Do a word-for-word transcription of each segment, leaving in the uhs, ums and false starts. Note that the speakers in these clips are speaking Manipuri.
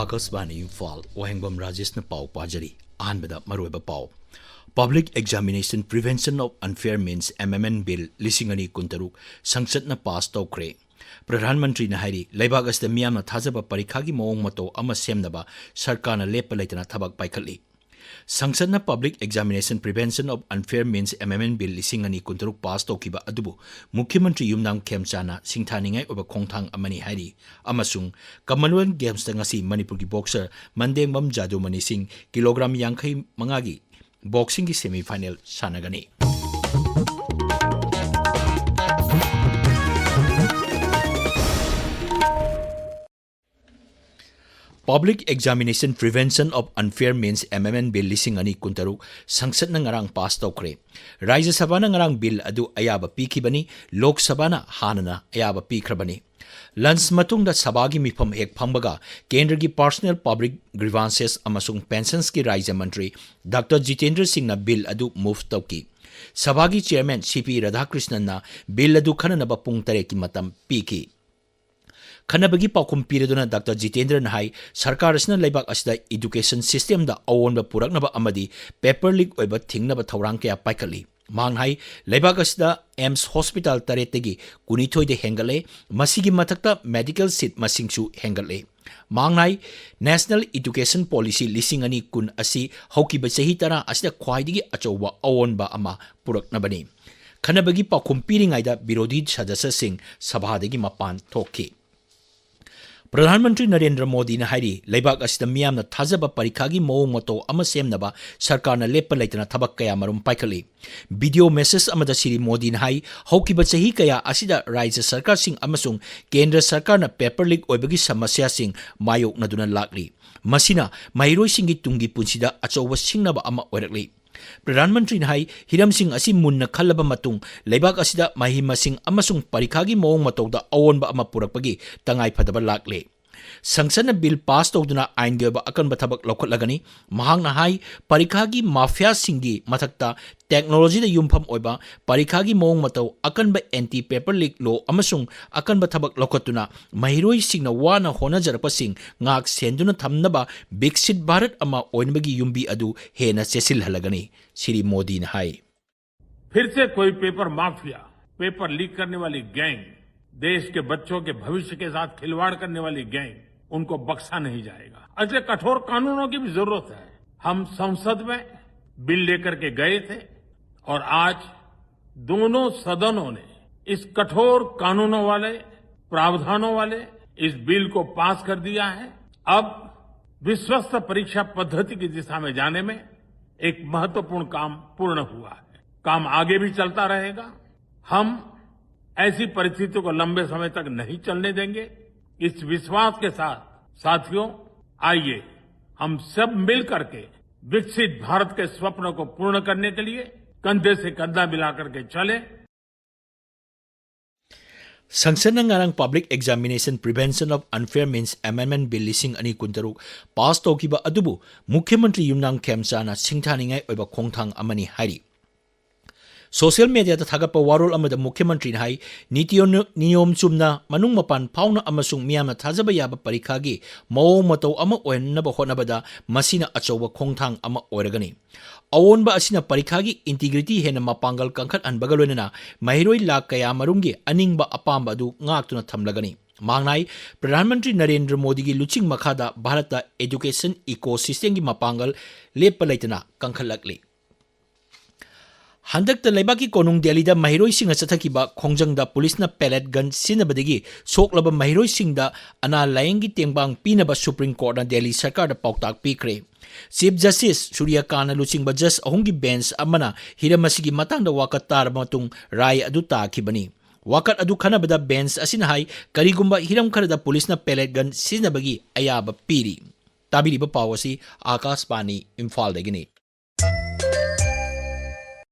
ꯑꯥꯀꯥꯁꯕꯥꯅꯤ ꯏꯝꯐꯥꯜ, ꯋꯥꯍꯦꯡꯕꯝ ꯔꯥꯖꯦꯁꯅ ꯄꯥꯎ ꯄꯥꯖꯔꯤ꯫ ꯑꯍꯥꯟꯕꯗ ꯃꯔꯨꯑꯣꯏꯕ ꯄꯥꯎ꯫ Public Examination Prevention of Unfair Means, M M N Bill ꯂꯤꯁꯤꯡ ꯑꯅꯤ ꯀꯨꯟꯇꯔꯨꯛ ꯁꯪꯁꯠꯅ ꯄꯥꯁ ꯇꯧꯈ꯭ꯔꯦ꯫ ꯄ꯭ꯔꯙꯥꯟ ꯃꯟꯇ꯭ꯔꯤꯅ ꯍꯥꯏꯔꯤ, ꯂꯩꯕꯥꯛ ꯑꯁꯤꯗ ꯃꯤꯌꯥꯝꯅ ꯊꯥꯖꯕ ꯄꯔꯤꯈꯥꯒꯤ ꯃꯑꯣꯡ ꯃꯇꯧ ꯑꯃ ꯁꯦꯝꯅꯕ ꯁꯔꯀꯥꯔꯅ ꯂꯦꯞꯄ ꯂꯩꯇꯅ ꯊꯕꯛ ꯄꯥꯏꯈꯠꯂꯤ꯫ ꯁꯪꯁꯠꯅ Public Examination Prevention of Unfair Means, M M N Bill ꯂꯤꯁꯤꯡ ꯑꯅꯤ ꯀꯨꯟꯇꯔꯨꯛ ꯄꯥꯁ ꯇꯧꯈꯤꯕ ꯑꯗꯨꯕꯨ ꯃꯨꯈ꯭ꯌ ꯃꯟꯇ꯭ꯔꯤ ꯌꯨꯝꯅꯥꯝ ꯈꯦꯝꯆꯥꯅ ꯁꯤꯡꯊꯥꯅꯤꯡꯉꯥꯏ ꯑꯣꯏꯕ ꯈꯣꯡꯊꯥꯡ ꯑꯃꯅꯤ ꯍꯥꯏꯔꯤ, ꯑꯃꯁꯨꯡ Commonwealth Gamesꯇ ꯉꯁꯤ ꯃꯅꯤꯄꯨꯔꯒꯤ boxer ꯃꯟꯗꯦꯡꯕꯝ ꯖꯥꯗꯨꯃꯅꯤ ꯁꯤꯡ ꯀꯤꯂꯣꯒ꯭ꯔꯥꯝ ꯌꯥꯡꯈꯩ ꯃꯉꯥꯒꯤ boxingꯒꯤ semifinal ꯁꯥꯟꯅꯒꯅꯤ꯫ Public Examination Prevention of Unfair Means, M M N Bill ꯂꯤꯁꯤꯡ ꯑꯅꯤ ꯀꯨꯟꯇꯔꯨꯛ ꯁꯪꯁꯠꯅ ꯉꯔꯥꯡ ꯄꯥꯁ ꯇꯧꯈ꯭ꯔꯦ꯫ ꯔꯥꯖ꯭ꯌ ꯁꯚꯥꯅ ꯉꯔꯥꯡ bill ꯑꯗꯨ ꯑꯌꯥꯕ ꯄꯤꯈꯤꯕꯅꯤ, ꯂꯣꯛ ꯁꯚꯥꯅ ꯍꯥꯟꯅꯅ ꯑꯌꯥꯕ ꯄꯤꯈ꯭ꯔꯕꯅꯤ꯫ Lunch ꯃꯇꯨꯡꯗ ꯁꯚꯥꯒꯤ ꯃꯤꯐꯝ ꯍꯦꯛ ꯐꯝꯕꯒ ꯀꯦꯟꯗ꯭ꯔꯒꯤ Personal Public Grievances ꯑꯃꯁꯨꯡ Pensionsꯀꯤ ꯔꯥꯖ꯭ꯌ ꯃꯟꯇ꯭ꯔꯤ ꯗꯥꯛꯇꯔ ꯖꯤꯇꯦꯟꯗ꯭ꯔ ꯁꯤꯡꯅ bill ꯑꯗꯨ move ꯇꯧꯈꯤ꯫ ꯁꯚꯥꯒꯤ chairman C P ꯔꯥꯙꯥꯀ꯭ꯔꯤꯁꯅꯟꯅ bill ꯑꯗꯨ ꯈꯟꯅꯅꯕ ꯄꯨꯡ ꯇꯔꯦꯠꯀꯤ ꯃꯇꯝ ꯄꯤꯈꯤ꯫ ꯈꯟꯅꯕꯒꯤ ꯄꯥꯎꯈꯨꯝ ꯄꯤꯔꯗꯨꯅ ꯗꯥꯛꯇꯔ ꯖꯤꯇꯦꯟꯗ꯭ꯔꯅ ꯍꯥꯏ, ꯁꯔꯀꯥꯔ ꯑꯁꯤꯅ ꯂꯩꯕꯥꯛ ꯑꯁꯤꯗ education systemꯗ ꯑꯑꯣꯟꯕ ꯄꯨꯔꯛꯅꯕ ꯑꯃꯗꯤ paper leak ꯑꯣꯏꯕ ꯊꯤꯡꯅꯕ ꯊꯧꯔꯥꯡ ꯀꯌꯥ ꯄꯥꯏꯈꯠꯂꯤ꯫ ꯃꯍꯥꯛꯅ ꯍꯥꯏ, ꯂꯩꯕꯥꯛ ꯑꯁꯤꯗ AIIMS hospital ꯇꯔꯦꯠꯇꯒꯤ ꯀꯨꯟꯅꯤꯊꯣꯏꯗ ꯍꯦꯟꯒꯠꯂꯦ꯫ ꯃꯁꯤꯒꯤ ꯃꯊꯛꯇ medical seat ꯃꯁꯤꯡꯁꯨ ꯍꯦꯟꯒꯠꯂꯦ꯫ ꯃꯍꯥꯛꯅ ꯍꯥꯏ, National Education Policy ꯂꯤꯁꯤꯡ ꯑꯅꯤ ꯀꯨꯟ ꯑꯁꯤ ꯍꯧꯈꯤꯕ ꯆꯍꯤ ꯇꯔꯥ ꯑꯁꯤꯗ ꯈ꯭ꯋꯥꯏꯗꯒꯤ ꯑꯆꯧꯕ ꯑꯑꯣꯟꯕ ꯑꯃ ꯄꯨꯔꯛꯅꯕꯅꯤ꯫ ꯈꯟꯅꯕꯒꯤ ꯄꯥꯎꯈꯨꯝ ꯄꯤꯔꯤꯉꯩꯗ ꯕꯤꯔꯣꯙꯤ ꯁꯗꯁ꯭ꯌꯁꯤꯡ ꯁꯚꯥꯗꯒꯤ ꯃꯄꯥꯟ ꯊꯣꯛꯈꯤ꯫ ꯄ꯭ꯔꯙꯥꯟ ꯃꯟꯇ꯭ꯔꯤ ꯅꯔꯦꯟꯗ꯭ꯔ ꯃꯣꯗꯤꯅ ꯍꯥꯏꯔꯤ, ꯂꯩꯕꯥꯛ ꯑꯁꯤꯗ ꯃꯤꯌꯥꯝꯅ ꯊꯥꯖꯕ ꯄꯔꯤꯈꯥꯒꯤ ꯃꯑꯣꯡ ꯃꯇꯧ ꯑꯃ ꯁꯦꯝꯅꯕ ꯁꯔꯀꯥꯔꯅ ꯂꯦꯞꯄ ꯂꯩꯇꯅ ꯊꯕꯛ ꯀꯌꯥ ꯃꯔꯨꯝ ꯄꯥꯏꯈꯠꯂꯤ꯫ Video message ꯑꯃꯗ ꯁ꯭ꯔꯤ ꯃꯣꯗꯤꯅ ꯍꯥꯏ, ꯍꯧꯈꯤꯕ ꯆꯍꯤ ꯀꯌꯥ ꯑꯁꯤꯗ ꯔꯥꯖ꯭ꯌ ꯁꯔꯀꯥꯔꯁꯤꯡ ꯑꯃꯁꯨꯡ ꯀꯦꯟꯗ꯭ꯔ ꯁꯔꯀꯥꯔꯅ paper leak ꯑꯣꯏꯕꯒꯤ ꯁꯃꯁ꯭ꯌꯥꯁꯤꯡ ꯃꯥꯌꯣꯛꯅꯗꯨꯅ ꯂꯥꯛꯂꯤ꯫ ꯃꯁꯤꯅ ꯃꯍꯩꯔꯣꯏꯁꯤꯡꯒꯤ ꯇꯨꯡꯒꯤ ꯄꯨꯟꯁꯤꯗ ꯑꯆꯧꯕ ꯁꯤꯡꯅꯕ ꯑꯃ ꯑꯣꯏꯔꯛꯂꯤ꯫ ꯄ꯭ꯔꯙꯥꯟ ꯃꯟꯇ꯭ꯔꯤꯅ ꯍꯥꯏ, ꯍꯤꯔꯝꯁꯤꯡ ꯑꯁꯤ ꯃꯨꯟꯅ ꯈꯜꯂꯕ ꯃꯇꯨꯡ ꯂꯩꯕꯥꯛ ꯑꯁꯤꯗ ꯃꯍꯩ ꯃꯁꯤꯡ ꯑꯃꯁꯨꯡ ꯄꯔꯤꯈꯥꯒꯤ ꯃꯑꯣꯡ ꯃꯇꯧꯗ ꯑꯑꯣꯟꯕ ꯑꯃ ꯄꯨꯔꯛꯄꯒꯤ ꯇꯉꯥꯏꯐꯗꯕ ꯂꯥꯛꯂꯦ꯫ ꯁꯪꯁꯠꯅ ꯕꯤꯜ ꯄꯥꯁ ꯇꯧꯗꯨꯅ ꯑꯥꯏꯟꯒꯤ ꯑꯣꯏꯕ ꯑꯀꯟꯕ ꯊꯕꯛ ꯂꯧꯈꯠꯂꯒꯅꯤ꯫ ꯃꯍꯥꯛꯅ ꯍꯥꯏ, ꯄꯔꯤꯈꯥꯒꯤ ꯃꯥꯐꯤꯌꯥꯁꯤꯡꯒꯤ ꯃꯊꯛꯇ ꯇꯦꯛꯅꯣꯂꯣꯖꯤꯗ ꯌꯨꯝꯐꯝ ꯑꯣꯏꯕ ꯄꯔꯤꯈꯥꯒꯤ ꯃꯑꯣꯡ ꯃꯇꯧ, ꯑꯀꯟꯕ ꯑꯦꯟꯇꯤ ꯄꯦꯄꯔ ꯂꯤꯛ ꯂꯣ ꯑꯃꯁꯨꯡ ꯑꯀꯟꯕ ꯊꯕꯛ ꯂꯧꯈꯠꯇꯨꯅ ꯃꯍꯩꯔꯣꯏꯁꯤꯡꯅ ꯋꯥꯅ ꯍꯣꯠꯅꯖꯔꯛꯄꯁꯤꯡ ꯉꯥꯛ ꯁꯦꯟꯗꯨꯅ ꯊꯝꯅꯕ ꯕꯤꯛꯁꯤꯠ ꯚꯥꯔꯠ ꯑꯃ ꯑꯣꯏꯅꯕꯒꯤ ꯌꯨꯝꯕꯤ ꯑꯗꯨ ꯍꯦꯟꯅ ꯆꯦꯠꯁꯤꯜꯍꯜꯂꯒꯅꯤ꯫ ꯁ꯭ꯔꯤ ꯃꯣꯗꯤꯅ ꯍꯥꯏ, फिर से कोई पेपर माफिया, पेपर लीक करने वाली गैंग, देश के बच्चों के भविष्य के साथ खिलवाड़ करने वाली गैंग, उनको बख्शा नहीं जाएगा। इसलिए कठोर कानूनों की भी जरूरत है। हम संसद में बिल लेकर के गए थे और आज दोनों सदनों ने इस कठोर कानूनों वाले, प्रावधानों वाले इस बिल को पास कर दिया है। अब विश्वस्त परीक्षा पद्धति की दिशा में जाने में एक महत्वपूर्ण काम पूर्ण हुआ है। काम आगे भी चलता रहेगा। हम ऐसी परिस्थितियों को लंबे समय तक नहीं चलने देंगे। इस विश्वास के साथ साथियों, आइए हम सब मिल करके विकसित भारत के स्वप्न को पूर्ण करने के लिए कंधे से कंधा मिला करके चलें। ꯁꯪꯁꯠꯅ ꯉꯔꯥꯡ Public Examination Prevention of Unfair Means Amendment Bill ꯂꯤꯁꯤꯡ ꯑꯅꯤ ꯀꯨꯟꯇꯔꯨꯛ ꯄꯥꯁ ꯇꯧꯈꯤꯕ ꯑꯗꯨꯕꯨ ꯃꯨꯈ꯭ꯌ ꯃꯟꯇ꯭ꯔꯤ ꯌꯨꯝꯅꯥꯝ ꯈꯦꯝꯆꯥꯅ ꯁꯤꯡꯊꯥꯅꯤꯡꯉꯥꯏ ꯑꯣꯏꯕ ꯈꯣꯡꯊꯥꯡ ꯑꯃꯅꯤ ꯍꯥꯏꯔꯤ꯫ ꯁꯣꯁꯤꯌꯦꯜ ꯃꯦꯗꯤꯌꯥꯗ ꯊꯥꯒꯠꯄ ꯋꯥꯔꯣꯜ ꯑꯃꯗ ꯃꯨꯈ꯭ꯌ ꯃꯟꯇ꯭ꯔꯤꯅ ꯍꯥꯏ, ꯅꯤꯇꯤ ꯅꯤꯌꯣꯝ ꯆꯨꯝꯅ, ꯃꯅꯨꯡ ꯃꯄꯥꯟ ꯐꯥꯎꯅ ꯑꯃꯁꯨꯡ ꯃꯤꯌꯥꯝꯅ ꯊꯥꯖꯕ ꯌꯥꯕ ꯄꯔꯤꯈꯥꯒꯤ ꯃꯑꯣꯡ ꯃꯇꯧ ꯑꯃ ꯑꯣꯏꯍꯟꯅꯕ ꯍꯣꯠꯅꯕꯗ ꯃꯁꯤꯅ ꯑꯆꯧꯕ ꯈꯣꯡꯊꯥꯡ ꯑꯃ ꯑꯣꯏꯔꯒꯅꯤ꯫ ꯑꯑꯣꯟꯕ ꯑꯁꯤꯅ ꯄꯔꯤꯈꯥꯒꯤ ꯏꯟꯇꯤꯒ꯭ꯔꯤꯇꯤ ꯍꯦꯟꯅ ꯃꯄꯥꯡꯒꯜ ꯀꯟꯈꯠꯍꯟꯕꯒ ꯂꯣꯏꯅꯅ ꯃꯍꯩꯔꯣꯏ ꯂꯥꯈ ꯀꯌꯥ ꯃꯔꯨꯝꯒꯤ ꯑꯅꯤꯡꯕ ꯑꯄꯥꯝꯕ ꯑꯗꯨ ꯉꯥꯛꯇꯨꯅ ꯊꯝꯂꯒꯅꯤ꯫ ꯃꯍꯥꯛꯅ ꯍꯥꯏ, ꯄ꯭ꯔꯙꯥꯟ ꯃꯟꯇ꯭ꯔꯤ ꯅꯔꯦꯟꯗ꯭ꯔ ꯃꯣꯗꯤꯒꯤ ꯂꯨꯆꯤꯡ ꯃꯈꯥꯗ ꯚꯥꯔꯠꯇ ꯑꯦꯗꯨꯀꯦꯁꯟ ꯏꯀꯣ ꯁꯤꯁꯇꯦꯝꯒꯤ ꯃꯄꯥꯡꯒꯜ ꯂꯦꯞꯄ ꯂꯩꯇꯅ ꯀꯟꯈꯠꯂꯛꯂꯤ꯫ ꯍꯟꯗꯛꯇ ꯂꯩꯕꯥꯛꯀꯤ ꯀꯣꯅꯨꯡ ꯗꯦꯜꯂꯤꯗ ꯃꯍꯩꯔꯣꯏꯁꯤꯡꯅ ꯆꯠꯊꯈꯤꯕ ꯈꯣꯡꯖꯪꯗ ꯄꯨꯂꯤꯁꯅ ꯄꯦꯂꯦꯠ ꯒꯟ ꯁꯤꯖꯤꯟꯅꯕꯗꯒꯤ ꯁꯣꯛꯂꯕ ꯃꯍꯩꯔꯣꯏꯁꯤꯡꯗ ꯑꯅꯥ ꯂꯥꯌꯦꯡꯒꯤ ꯇꯦꯡꯕꯥꯡ ꯄꯤꯅꯕ ꯁꯨꯄ꯭ꯔꯤꯝ ꯀꯣꯔꯠꯅ ꯗꯦꯜꯂꯤ ꯁꯔꯀꯥꯔꯗ ꯄꯥꯎꯇꯥꯛ ꯄꯤꯈ꯭ꯔꯦ꯫ ꯆꯤꯐ ꯖꯁꯇꯤꯁ ꯁꯨꯔ꯭ꯌꯀꯥꯟꯇꯅ ꯂꯨꯆꯤꯡꯕ ꯖꯁ ꯑꯍꯨꯝꯒꯤ ꯕꯦꯟꯆ ꯑꯃꯅ ꯍꯤꯔꯝ ꯑꯁꯤꯒꯤ ꯃꯇꯥꯡꯗ ꯋꯥꯀꯠ ꯇꯥꯔꯕ ꯃꯇꯨꯡ ꯔꯥꯏ ꯑꯗꯨ ꯇꯥꯈꯤꯕꯅꯤ꯫ ꯋꯥꯀꯠ ꯑꯗꯨ ꯈꯟꯅꯕꯗ ꯕꯦꯟꯆ ꯑꯁꯤꯅ ꯍꯥꯏ, ꯀꯔꯤꯒꯨꯝꯕ ꯍꯤꯔꯝ ꯈꯔꯗ ꯄꯨꯂꯤꯁꯅ ꯄꯦꯂꯦꯠ ꯒꯟ ꯁꯤꯖꯤꯟꯅꯕꯒꯤ ꯑꯌꯥꯕ ꯄꯤꯔꯤ꯫ ꯇꯥꯕꯤꯔꯤꯕ ꯄꯥꯎ ꯑꯁꯤ ꯑꯥꯀꯥꯁꯕꯥꯅꯤ ꯏꯝꯐꯥꯜꯗꯒꯤꯅꯤ꯫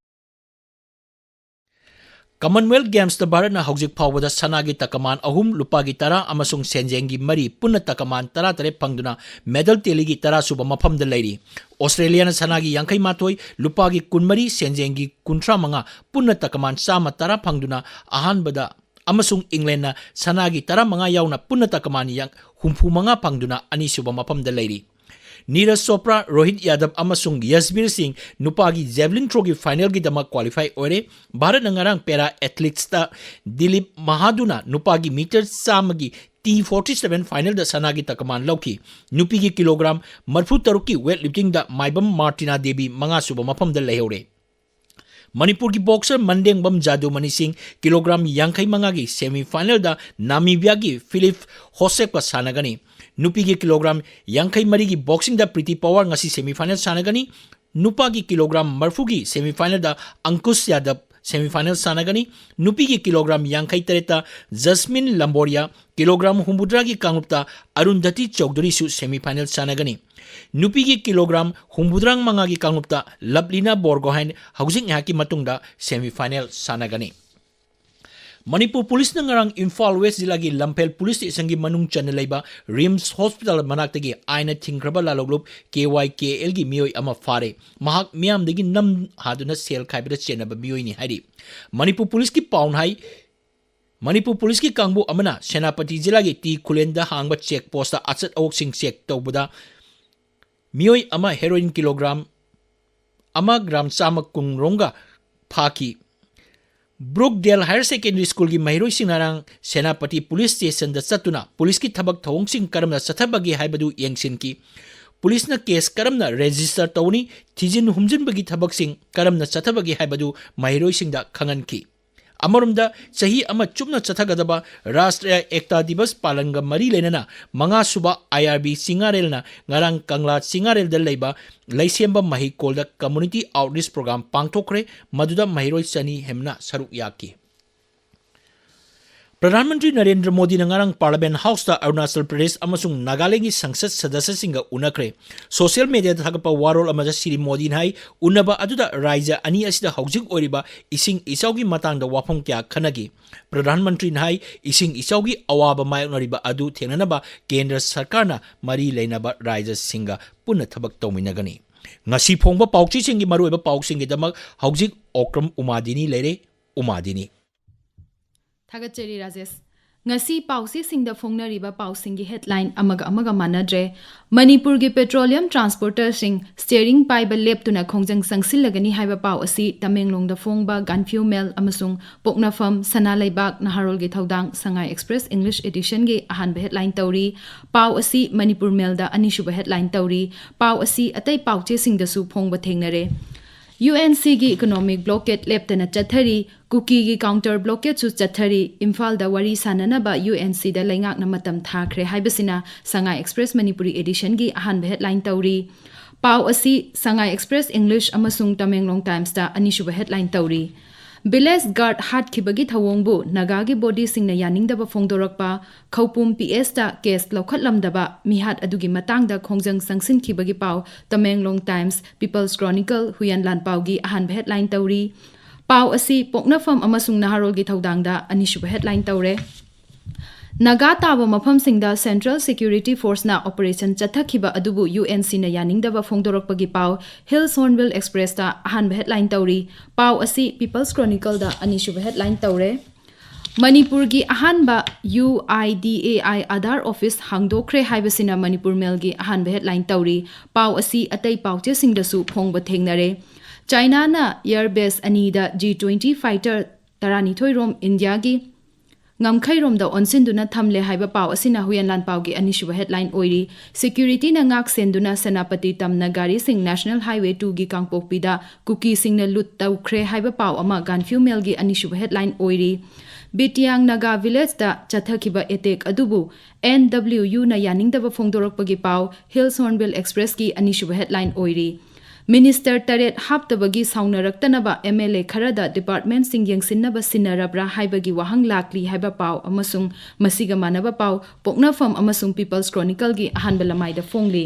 Commonwealth Gamesꯇ ꯚꯥꯔꯠꯅ ꯍꯧꯖꯤꯛ ꯐꯥꯎꯕꯗ ꯁꯅꯥꯒꯤ ꯇꯀꯃꯥꯟ ꯑꯍꯨꯝ, ꯂꯨꯄꯥꯒꯤ ꯇꯔꯥ ꯑꯃꯁꯨꯡ ꯁꯦꯟꯖꯦꯡꯒꯤ ꯃꯔꯤ, ꯄꯨꯟꯅ ꯇꯀꯃꯥꯟ ꯇꯔꯥꯇꯔꯦꯠ ꯐꯪꯗꯨꯅ medal tallyꯒꯤ ꯇꯔꯥ ꯁꯨꯕ ꯃꯐꯝꯗ ꯂꯩꯔꯤ꯫ ꯑꯣꯁꯇ꯭ꯔꯦꯂꯤꯌꯥꯅ ꯁꯅꯥꯒꯤ ꯌꯥꯡꯈꯩ ꯃꯥꯊꯣꯏ, ꯂꯨꯄꯥꯒꯤ ꯀꯨꯟꯃꯔꯤ, ꯁꯦꯟꯖꯦꯡꯒꯤ ꯀꯨꯟꯊ꯭ꯔꯥ ꯃꯉꯥ, ꯄꯨꯟꯅ ꯇꯀꯃꯥꯟ ꯆꯥꯝꯃ ꯇꯔꯥ ꯐꯪꯗꯨꯅ ꯑꯍꯥꯟꯕꯗ ꯑꯃꯁꯨꯡ ꯏꯪꯂꯦꯟꯅ ꯁꯅꯥꯒꯤ ꯇꯔꯥ ꯃꯉꯥ ꯌꯥꯎꯅ ꯄꯨꯟꯅ ꯇꯀꯃꯥꯟ ꯌꯥꯡ-, ꯍꯨꯝꯐꯨ ꯃꯉꯥ ꯐꯪꯗꯨꯅ ꯑꯅꯤꯁꯨꯕ ꯃꯐꯝꯗ ꯂꯩꯔꯤ꯫ ꯅꯤꯔꯖ ꯆꯣꯄ꯭ꯔꯥ, ꯔꯣꯍꯤꯠ ꯌꯥꯗꯕ ꯑꯃꯁꯨꯡ ꯌꯁꯕꯤꯔ ꯁꯤꯡ ꯅꯨꯄꯥꯒꯤ javelin throwꯒꯤ finalꯒꯤꯗꯃꯛ qualify ꯑꯣꯏꯔꯦ꯫ ꯚꯥꯔꯠꯅ ꯉꯔꯥꯡ para athletesꯇ ꯗꯤꯂꯤꯞ ꯃꯍꯥꯗꯨꯅ ꯅꯨꯄꯥꯒꯤ meter ꯆꯥꯝꯃꯒꯤ T forty seven finalꯗ ꯁꯅꯥꯒꯤ ꯇꯀꯃꯥꯟ ꯂꯧꯈꯤ꯫ ꯅꯨꯄꯤꯒꯤ kilogram ꯃꯔꯤꯐꯨ ꯇꯔꯨꯛꯀꯤ weightliftingꯗ ꯃꯥꯏꯕꯝ ꯃꯥꯔꯇꯤꯅꯥ ꯗꯦꯕꯤ ꯃꯉꯥꯁꯨꯕ ꯃꯐꯝꯗ ꯂꯩꯍꯧꯔꯦ꯫ ꯃꯅꯤꯄꯨꯔꯒꯤ boxer ꯃꯟꯗꯦꯡꯕꯝ ꯖꯥꯗꯨꯃꯅꯤ ꯁꯤꯡ kilogram ꯌꯥꯡꯈꯩ ꯃꯉꯥꯒꯤ semifinalꯗ ꯅꯥꯃꯤꯕꯤꯌꯥꯒꯤ ꯐꯤꯂꯤꯞ ꯍꯣꯁꯦꯞꯀ ꯁꯥꯟꯅꯒꯅꯤ꯫ ꯅꯨꯄꯤꯒꯤ kilogram ꯌꯥꯡꯈꯩ ꯃꯔꯤꯒꯤ boxingꯗ ꯄ꯭ꯔꯤꯇꯤ ꯄꯋꯥꯔ ꯉꯁꯤ semifinal ꯁꯥꯟꯅꯒꯅꯤ꯫ ꯅꯨꯄꯥꯒꯤ kilogram ꯃꯔꯤꯐꯨꯒꯤ semifinalꯗ ꯑꯪꯀꯨꯁ ꯌꯥꯗꯕ semifinal ꯁꯥꯟꯅꯒꯅꯤ꯫ ꯅꯨꯄꯤꯒꯤ kilogram ꯌꯥꯡꯈꯩ ꯇꯔꯦꯠꯇ ꯖꯁꯃꯤꯟ ꯂꯝꯕꯣꯔꯤꯌꯥ, kilogram ꯍꯨꯝꯐꯨꯇꯔꯥꯒꯤ ꯀꯥꯡꯂꯨꯞꯇ ꯑꯔꯨꯟꯙꯇꯤ ꯆꯧꯙꯨꯔꯤꯁꯨ semifinal ꯁꯥꯟꯅꯒꯅꯤ꯫ ꯅꯨꯄꯤꯒꯤ kilogram ꯍꯨꯝꯐꯨꯇꯔꯥ ꯃꯉꯥꯒꯤ ꯀꯥꯡꯂꯨꯞꯇ ꯂꯕꯂꯤꯅꯥ ꯕꯣꯔꯒꯣꯍꯥꯏꯟ ꯍꯧꯖꯤꯛ ꯉꯥꯏꯍꯥꯛꯀꯤ ꯃꯇꯨꯡꯗ semifinal ꯁꯥꯟꯅꯒꯅꯤ꯫ ꯃꯅꯤꯄꯨꯔ ꯄꯨꯂꯤꯁꯅ ꯉꯔꯥꯡ ꯏꯝꯐꯥꯜ West ꯖꯤꯂꯥꯒꯤ ꯂꯝꯐꯦꯜ ꯄꯨꯂꯤꯁ ꯁ꯭ꯇꯦꯁꯟꯒꯤ ꯃꯅꯨꯡ ꯆꯟꯅ ꯂꯩꯕ ꯔꯤꯝꯁ ꯍꯣꯁꯄꯤꯇꯥꯜ ꯃꯅꯥꯛꯇꯒꯤ ꯑꯥꯏꯟꯅ ꯊꯤꯡꯈ꯭ꯔꯕ ꯂꯥꯂꯣꯡꯂꯨꯞ KYKLꯒꯤ ꯃꯤꯑꯣꯏ ꯑꯃ ꯐꯥꯔꯦ꯫ ꯃꯍꯥꯛ ꯃꯤꯌꯥꯝꯗꯒꯤ ꯅꯝ ꯍꯥꯗꯨꯅ ꯁꯦꯜ ꯈꯥꯏꯕꯗ ꯆꯦꯟꯅꯕ ꯃꯤꯑꯣꯏꯅꯤ ꯍꯥꯏꯔꯤ꯫ ꯃꯅꯤꯄꯨꯔ ꯄꯨꯂꯤꯁꯀꯤ ꯄꯥꯎꯅ ꯍꯥꯏ, ꯃꯅꯤꯄꯨꯔ ꯄꯨꯂꯤꯁꯀꯤ ꯀꯥꯡꯕꯨ ꯑꯃꯅ ꯁꯦꯅꯥꯄꯇꯤ ꯖꯤꯂꯥꯒꯤ ꯇꯤ ꯈꯨꯂꯦꯟꯗ ꯍꯥꯡꯕ check postꯇ ꯑꯆꯠ ꯑꯋꯣꯛꯁꯤꯡ check ꯇꯧꯕꯗ ꯃꯤꯑꯣꯏ ꯑꯃ heroin kilogram ꯑꯃ gram ꯆꯥꯝꯃ ꯀꯨꯟꯔꯣꯝꯒ ꯐꯥꯈꯤ꯫ ꯕ꯭ꯔꯨꯛꯗꯦꯜ Higher Secondary Schoolꯒꯤ ꯃꯍꯩꯔꯣꯏꯁꯤꯡꯅ ꯉꯔꯥꯡ ꯁꯦꯅꯥꯄꯇꯤ ꯄꯨꯂꯤꯁ ꯁ꯭ꯇꯦꯁꯟꯗ ꯆꯠꯇꯨꯅ ꯄꯨꯂꯤꯁꯀꯤ ꯊꯕꯛ ꯊꯧꯑꯣꯡꯁꯤꯡ ꯀꯔꯝꯅ ꯆꯠꯊꯕꯒꯦ ꯍꯥꯏꯕꯗꯨ ꯌꯦꯡꯁꯤꯟꯈꯤ꯫ ꯄꯨꯂꯤꯁꯅ case ꯀꯔꯝꯅ register ꯇꯧꯅꯤ, ꯊꯤꯖꯤꯟ ꯍꯨꯝꯖꯤꯟꯕꯒꯤ ꯊꯕꯛꯁꯤꯡ ꯀꯔꯝꯅ ꯆꯠꯊꯕꯒꯦ ꯍꯥꯏꯕꯗꯨ ꯃꯍꯩꯔꯣꯏꯁꯤꯡꯗ ꯈꯪꯍꯟꯈꯤ꯫ ꯑꯃꯔꯣꯝꯗ, ꯆꯍꯤ ꯑꯃ ꯆꯨꯞꯅ ꯆꯠꯊꯒꯗꯕ ꯔꯥꯁꯇ꯭ꯔꯤꯌꯥ ꯑꯦꯛꯇꯥ ꯗꯤꯕꯁ ꯄꯥꯂꯟꯒ ꯃꯔꯤ ꯂꯩꯅꯅ ꯃꯉꯥꯁꯨꯕ IRB ꯆꯤꯉꯥꯔꯦꯜꯅ ꯉꯔꯥꯡ ꯀꯪꯂꯥ ꯆꯤꯉꯥꯔꯦꯜꯗ ꯂꯩꯕ ꯂꯩꯁꯦꯝꯕ ꯃꯍꯩꯀꯣꯜꯗ community outreach program ꯄꯥꯡꯊꯣꯛꯈ꯭ꯔꯦ꯫ ꯃꯗꯨꯗ ꯃꯍꯩꯔꯣꯏ ꯆꯅꯤ ꯍꯦꯟꯅ ꯁꯔꯨꯛ ꯌꯥꯈꯤ꯫ ꯄ꯭ꯔꯙꯥꯟ ꯃꯟꯇ꯭ꯔꯤ ꯅꯔꯦꯟꯗ꯭ꯔ ꯃꯣꯗꯤꯅ ꯉꯔꯥꯡ ꯄꯥꯔꯂꯤꯌꯥꯃꯦꯟꯠ ꯍꯥꯎꯁꯇ ꯑꯔꯨꯅꯥꯆꯜ ꯄ꯭ꯔꯗꯦꯁ ꯑꯃꯁꯨꯡ ꯅꯥꯒꯥꯂꯦꯟꯒꯤ ꯁꯪꯁꯗ ꯁꯗꯁ꯭ꯌꯁꯤꯡꯒ ꯎꯅꯈ꯭ꯔꯦ꯫ ꯁꯣꯁꯤꯌꯦꯜ ꯃꯤꯗꯤꯌꯥꯗ ꯊꯥꯒꯠꯄ ꯋꯥꯔꯣꯜ ꯑꯃꯗ ꯁ꯭ꯔꯤ ꯃꯣꯗꯤꯅ ꯍꯥꯏ, ꯎꯟꯅꯕ ꯑꯗꯨꯗ ꯔꯥꯖ꯭ꯌ ꯑꯅꯤ ꯑꯁꯤꯗ ꯍꯧꯖꯤꯛ ꯑꯣꯏꯔꯤꯕ ꯏꯁꯤꯡ ꯏꯆꯥꯎꯒꯤ ꯃꯇꯥꯡꯗ ꯋꯥꯐꯝ ꯀꯌꯥ ꯈꯟꯅꯈꯤ꯫ ꯄ꯭ꯔꯙꯥꯟ ꯃꯟꯇ꯭ꯔꯤꯅ ꯍꯥꯏ, ꯏꯁꯤꯡ ꯏꯆꯥꯎꯒꯤ ꯑꯋꯥꯕ ꯃꯥꯌꯣꯛꯅꯔꯤꯕ ꯑꯗꯨ ꯊꯦꯡꯅꯅꯕ ꯀꯦꯟꯗ꯭ꯔ ꯁꯔꯀꯥꯔꯅ ꯃꯔꯤ ꯂꯩꯅꯕ ꯔꯥꯖ꯭ꯌꯁꯤꯡꯒ ꯄꯨꯟꯅ ꯊꯕꯛ ꯇꯧꯃꯤꯟꯅꯒꯅꯤ꯫ ꯉꯁꯤ ꯐꯣꯡꯕ ꯄꯥꯎꯆꯦꯁꯤꯡꯒꯤ ꯃꯔꯨꯑꯣꯏꯕ ꯄꯥꯎꯁꯤꯡꯒꯤꯗꯃꯛ ꯍꯧꯖꯤꯛ ꯑꯣꯀ꯭ꯔꯝ ꯎꯃꯥꯗꯤꯅꯤ ꯂꯩꯔꯦ꯫ ꯎꯃꯥꯗꯤꯅꯤ꯫ ꯊꯥꯒꯠꯆꯔꯤ ꯔꯥꯖꯦꯁ꯫ ꯉꯁꯤ ꯄꯥꯎꯆꯦꯁꯤꯡꯗ ꯐꯣꯡꯅꯔꯤꯕ ꯄꯥꯎꯁꯤꯡꯒꯤ ꯍꯦꯗꯂꯥꯏꯟ ꯑꯃꯒ ꯑꯃꯒ ꯃꯥꯟꯅꯗ꯭ꯔꯦ꯫ ꯃꯅꯤꯄꯨꯔꯒꯤ ꯄꯦꯇ꯭ꯔꯣꯂꯤꯌꯝ ꯇ꯭ꯔꯥꯟꯁꯄꯣꯔꯇꯔꯁꯤꯡ ꯁ꯭ꯇꯤꯌꯔꯤꯡ ꯄꯥꯏꯕ ꯂꯦꯞꯇꯨꯅ ꯈꯣꯡꯖꯪ ꯆꯪꯁꯤꯜꯂꯒꯅꯤ ꯍꯥꯏꯕ ꯄꯥꯎ ꯑꯁꯤ ꯇꯃꯦꯡꯂꯣꯡꯗ ꯐꯣꯡꯕ ꯒꯥꯟꯐꯤꯌꯨ ꯃꯦꯜ ꯑꯃꯁꯨꯡ ꯄꯣꯛꯅꯐꯝ ꯁꯅꯥ ꯂꯩꯕꯥꯛ ꯅꯍꯥꯔꯣꯜꯒꯤ ꯊꯧꯗꯥꯡ ꯁꯉꯥꯏ ꯑꯦꯛꯁꯄ꯭ꯔꯦꯁ ꯏꯪꯂꯤꯁ ꯏꯗꯤꯁꯟꯒꯤ ꯑꯍꯥꯟꯕ ꯍꯦꯗꯂꯥꯏꯟ ꯇꯧꯔꯤ꯫ ꯄꯥꯎ ꯑꯁꯤ ꯃꯅꯤꯄꯨꯔ ꯃꯦꯜꯗ ꯑꯅꯤꯁꯨꯕ ꯍꯦꯗꯂꯥꯏꯟ ꯇꯧꯔꯤ꯫ ꯄꯥꯎ ꯑꯁꯤ ꯑꯇꯩ ꯄꯥꯎꯆꯦꯁꯤꯡꯗꯁꯨ ꯐꯣꯡꯕ ꯊꯦꯡꯅꯔꯦ꯫ ꯌꯨ ꯑꯦꯟ ꯁꯤꯒꯤ ꯏꯀꯣꯅꯣꯃꯤꯛ ꯕ꯭ꯂꯣꯀꯦꯠ ꯂꯦꯞꯇꯅ ꯆꯠꯊꯔꯤ꯫ ꯀꯨꯀꯤꯒꯤ ꯀꯥꯎꯟꯇꯔ ꯕ꯭ꯂꯣꯀꯦꯠꯁꯨ ꯆꯠꯊꯔꯤ꯫ ꯏꯝꯐꯥꯜꯗ ꯋꯥꯔꯤ ꯁꯥꯅꯅꯕ ꯌꯨ ꯑꯦꯟ ꯁꯤꯗ ꯂꯩꯉꯥꯛꯅ ꯃꯇꯝ ꯊꯥꯈ꯭ꯔꯦ ꯍꯥꯏꯕꯁꯤꯅ ꯁꯉꯥꯏ ꯑꯦꯛꯁꯄ꯭ꯔꯦꯁ ꯃꯅꯤꯄꯨꯔꯤ ꯑꯦꯗꯤꯁꯟꯒꯤ ꯑꯍꯥꯟꯕ ꯍꯦꯗꯂꯥꯏꯟ ꯇꯧꯔꯤ꯫ ꯄꯥꯎ ꯑꯁꯤ ꯁꯉꯥꯏ ꯑꯦꯛꯁꯄ꯭ꯔꯦꯁ ꯏꯪꯂꯤꯁ ꯑꯃꯁꯨꯡ ꯇꯃꯦꯡꯂꯣꯡ ꯇꯥꯏꯝꯁꯇ ꯑꯅꯤꯁꯨꯕ ꯍꯦꯗꯂꯥꯏꯟ ꯇꯧꯔꯤ꯫ ꯚꯤꯂꯦꯖ ꯒꯥꯔꯗ ꯍꯥꯠꯈꯤꯕꯒꯤ ꯊꯧꯑꯣꯡꯕꯨ ꯅꯥꯒꯥꯒꯤ ꯕꯣꯗꯤꯁꯤꯡꯅ ꯌꯥꯅꯤꯡꯗꯕ ꯐꯣꯡꯗꯣꯔꯛꯄ, ꯈꯧꯄꯨꯝ ꯄꯤ ꯑꯦꯁꯇ ꯀꯦꯁ ꯂꯧꯈꯠꯂꯝꯗꯕ ꯃꯤꯍꯥꯠ ꯑꯗꯨꯒꯤ ꯃꯇꯥꯡꯗ ꯈꯣꯡꯖꯪ ꯆꯪꯁꯤꯟꯈꯤꯕꯒꯤ ꯄꯥꯎ ꯇꯃꯦꯡꯂꯣꯡ ꯇꯥꯏꯝꯁ, ꯄꯤꯄꯜꯁ ꯀ꯭ꯔꯣꯅꯤꯀꯜ, ꯍꯨꯏꯌꯥꯟ ꯂꯥꯟꯄꯥꯎꯒꯤ ꯑꯍꯥꯟꯕ ꯍꯦꯗꯂꯥꯏꯟ ꯇꯧꯔꯤ꯫ ꯄꯥꯎ ꯑꯁꯤ ꯄꯣꯛꯅꯐꯝ ꯑꯃꯁꯨꯡ ꯅꯍꯥꯔꯣꯜꯒꯤ ꯊꯧꯗꯥꯡꯗ ꯑꯅꯤꯁꯨꯕ ꯍꯦꯗꯂꯥꯏꯟ ꯇꯧꯔꯦ꯫ ꯅꯥꯒꯥ ꯇꯥꯕ ꯃꯐꯝꯁꯤꯡꯗ ꯁꯦꯟꯇ꯭ꯔꯦꯜ ꯁꯦꯀ꯭ꯌꯨꯔꯤꯇꯤ ꯐꯣꯔꯁꯅ ꯑꯣꯄꯔꯦꯁꯟ ꯆꯠꯊꯈꯤꯕ ꯑꯗꯨꯕꯨ ꯌꯨ ꯑꯦꯟ ꯁꯤꯅ ꯌꯥꯅꯤꯡꯗꯕ ꯐꯣꯡꯗꯣꯔꯛꯄꯒꯤ ꯄꯥꯎ ꯍꯤꯜꯁ ꯍꯣꯔꯟꯕꯤꯜ ꯑꯦꯛꯁꯄ꯭ꯔꯦꯁꯇ ꯑꯍꯥꯟꯕ ꯍꯦꯗꯂꯥꯏꯟ ꯇꯧꯔꯤ꯫ ꯄꯥꯎ ꯑꯁꯤ ꯄꯤꯄꯜꯁ ꯀ꯭ꯔꯣꯅꯤꯀꯜꯗ ꯑꯅꯤꯁꯨꯕ ꯍꯦꯗꯂꯥꯏꯟ ꯇꯧꯔꯦ꯫ ꯃꯅꯤꯄꯨꯔꯒꯤ ꯑꯍꯥꯟꯕ U I D A I Aadhaar office ꯍꯥꯡꯗꯣꯛꯈ꯭ꯔꯦ ꯍꯥꯏꯕꯁꯤꯅ ꯃꯅꯤꯄꯨꯔ ꯃꯦꯜꯒꯤ ꯑꯍꯥꯟꯕ ꯍꯦꯗꯂꯥꯏꯟ ꯇꯧꯔꯤ꯫ ꯄꯥꯎ ꯑꯁꯤ ꯑꯇꯩ ꯄꯥꯎꯆꯦꯁꯤꯡꯗꯁꯨ ꯐꯣꯡꯕ ꯊꯦꯡꯅꯔꯦ꯫ ꯆꯥꯏꯅꯥꯅ ꯑꯦꯌꯔꯕꯦꯁ ꯑꯅꯤꯗ ꯖꯤ ꯇ꯭ꯋꯦꯟꯇꯤ ꯐꯥꯏꯇꯔ ꯇꯔꯥꯅꯤꯊꯣꯏ ꯔꯣꯝ ꯏꯟꯗꯤꯌꯥꯒꯤ ꯉꯝꯈꯩꯔꯣꯝꯗ ꯑꯣꯟꯁꯤꯟꯗꯨꯅ ꯊꯝꯂꯦ ꯍꯥꯏꯕ ꯄꯥꯎ ꯑꯁꯤꯅ ꯍꯨꯏꯌꯥꯟ ꯂꯥꯟꯄꯥꯎꯒꯤ ꯑꯅꯤꯁꯨꯕ ꯍꯦꯗꯂꯥꯏꯟ ꯑꯣꯏꯔꯤ꯫ ꯁꯦꯀ꯭ꯌꯨꯔꯤꯇꯤꯅ ꯉꯥꯛ ꯁꯦꯟꯗꯨꯅ ꯁꯦꯅꯥꯄꯇꯤ ꯇꯝꯅ ꯒꯥꯔꯤꯁꯤꯡ ꯅꯦꯁꯅꯦꯜ ꯍꯥꯏꯋꯦ ꯇꯨꯒꯤ ꯀꯥꯡꯄꯣꯛꯄꯤꯗ ꯀꯨꯀꯤꯁꯤꯡꯅ ꯂꯨꯠ ꯇꯧꯈ꯭ꯔꯦ ꯍꯥꯏꯕ ꯄꯥꯎ ꯑꯃ ꯒꯥꯟꯐꯤꯌꯨ ꯃꯦꯜꯒꯤ ꯑꯅꯤꯁꯨꯕ ꯍꯦꯗꯂꯥꯏꯟ ꯑꯣꯏꯔꯤ꯫ ꯕꯤꯇꯤꯌꯥꯡ ꯅꯥꯒꯥ ꯚꯤꯂꯦꯖꯇ ꯆꯠꯊꯈꯤꯕ ꯑꯦꯇꯦꯛ ꯑꯗꯨꯕꯨ ꯑꯦꯟ ꯗꯕ꯭ꯂꯤꯌꯨ ꯌꯨꯅ ꯌꯥꯅꯤꯡꯗꯕ ꯐꯣꯡꯗꯣꯔꯛꯄꯒꯤ ꯄꯥꯎ ꯍꯤꯜꯁ ꯍꯣꯔꯟꯕꯤꯜ ꯑꯦꯛꯁꯄ꯭ꯔꯦꯁꯀꯤ ꯑꯅꯤꯁꯨꯕ ꯍꯦꯗꯂꯥꯏꯟ ꯑꯣꯏꯔꯤ꯫ ꯃꯤꯅꯤꯁꯇꯔ ꯇꯔꯦꯠ ꯍꯥꯞꯇꯕꯒꯤ ꯁꯥꯎꯅꯔꯛꯇꯅꯕ ꯑꯦꯝ ꯑꯦꯜ ꯑꯦ ꯈꯔꯗ ꯗꯤꯄꯥꯔꯠꯃꯦꯟꯠꯁꯤꯡ ꯌꯦꯡꯁꯤꯟꯅꯕ ꯁꯤꯟꯅꯔꯕ꯭ꯔꯥ ꯍꯥꯏꯕꯒꯤ ꯋꯥꯍꯪ ꯂꯥꯛꯂꯤ ꯍꯥꯏꯕ ꯄꯥꯎ ꯑꯃꯁꯨꯡ ꯃꯁꯤꯒ ꯃꯥꯟꯅꯕ ꯄꯥꯎ ꯄꯣꯛꯅꯐꯝ ꯑꯃꯁꯨꯡ ꯄꯤꯄꯜꯁ ꯀ꯭ꯔꯣꯅꯤꯀꯜꯒꯤ ꯑꯍꯥꯟꯕ ꯂꯃꯥꯏꯗ ꯐꯣꯡꯂꯤ꯫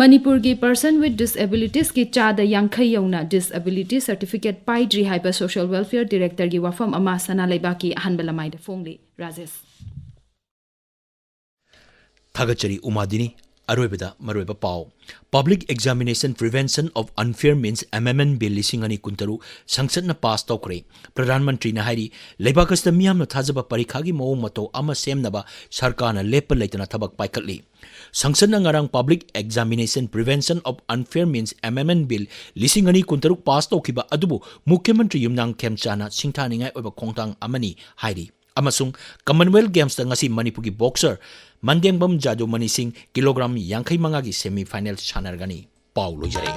ꯃꯅꯤꯄꯨꯔꯒꯤ ꯄꯔꯁꯟ ꯋꯤꯠ ꯗꯤꯁꯑꯦꯕꯤꯂꯤꯇꯤꯁꯀꯤ ꯆꯥꯗ ꯌꯥꯡꯈꯩ ꯌꯧꯅ ꯗꯤꯁꯑꯦꯕꯤꯂꯤꯇꯤ ꯁꯔꯇꯤꯐꯤꯀꯦꯠ ꯄꯥꯏꯗ꯭ꯔꯤ ꯍꯥꯏꯕ ꯁꯣꯁꯤꯌꯦꯜ ꯋꯦꯜꯐꯤꯌꯔ ꯗꯤꯔꯦꯛꯇꯔꯒꯤ ꯋꯥꯐꯝ ꯑꯃ ꯁꯅꯥ ꯂꯩꯕꯥꯛꯀꯤ ꯑꯍꯥꯟꯕ ꯂꯃꯥꯏꯗ ꯐꯣꯡꯂꯤ꯫ ꯔꯥꯖꯦꯁ꯫ ꯊꯥꯒꯠꯆꯔꯤ ꯎꯃꯥꯗꯤꯅꯤ꯫ ꯑꯔꯣꯏꯕꯗ ꯃꯔꯨꯑꯣꯏꯕ ꯄꯥꯎ꯫ Public Examination Prevention of Unfair Means Amendment Bill ꯂꯤꯁꯤꯡ ꯑꯅꯤ ꯀꯨꯟꯇꯔꯨꯛ ꯁꯪꯁꯠꯅ ꯄꯥꯁ ꯇꯧꯈ꯭ꯔꯦ꯫ ꯄ꯭ꯔꯙꯥꯟ ꯃꯟꯇ꯭ꯔꯤꯅ ꯍꯥꯏꯔꯤ, ꯂꯩꯕꯥꯛ ꯑꯁꯤꯗ ꯃꯤꯌꯥꯝꯅ ꯊꯥꯖꯕ ꯄꯔꯤꯈꯥꯒꯤ ꯃꯑꯣꯡ ꯃꯇꯧ ꯑꯃ ꯁꯦꯝꯅꯕ ꯁꯔꯀꯥꯔꯅ ꯂꯦꯞꯄ ꯂꯩꯇꯅ ꯊꯕꯛ ꯄꯥꯏꯈꯠꯂꯤ꯫ ꯁꯪꯁꯠꯅ ꯉꯔꯥꯡ Public Examination Prevention of Unfair Means Amendment Bill ꯂꯤꯁꯤꯡ ꯑꯅꯤ ꯀꯨꯟꯇꯔꯨꯛ ꯄꯥꯁ ꯇꯧꯈꯤꯕ ꯑꯗꯨꯕꯨ ꯃꯨꯈ꯭ꯌ ꯃꯟꯇ꯭ꯔꯤ ꯌꯨꯝꯅꯥꯝ ꯈꯦꯝꯆꯥꯅ ꯁꯤꯡꯊꯥꯅꯤꯡꯉꯥꯏ ꯑꯣꯏꯕ ꯈꯣꯡꯊꯥꯡ ꯑꯃꯅꯤ ꯍꯥꯏꯔꯤ꯫ ꯑꯃꯁꯨꯡ Commonwealth Gamesꯇ ꯉꯁꯤ ꯃꯅꯤꯄꯨꯔꯒꯤ boxer ꯃꯟꯗꯦꯡꯕꯝ ꯖꯥꯗꯨꯃꯅꯤ ꯁꯤꯡ ꯀꯤꯂꯣꯒ꯭ꯔꯥꯝ ꯌꯥꯡꯈꯩ ꯃꯉꯥꯒꯤ semi final ꯁꯥꯟꯅꯔꯒꯅꯤ꯫ ꯄꯥꯎ ꯂꯣꯏꯖꯔꯦ꯫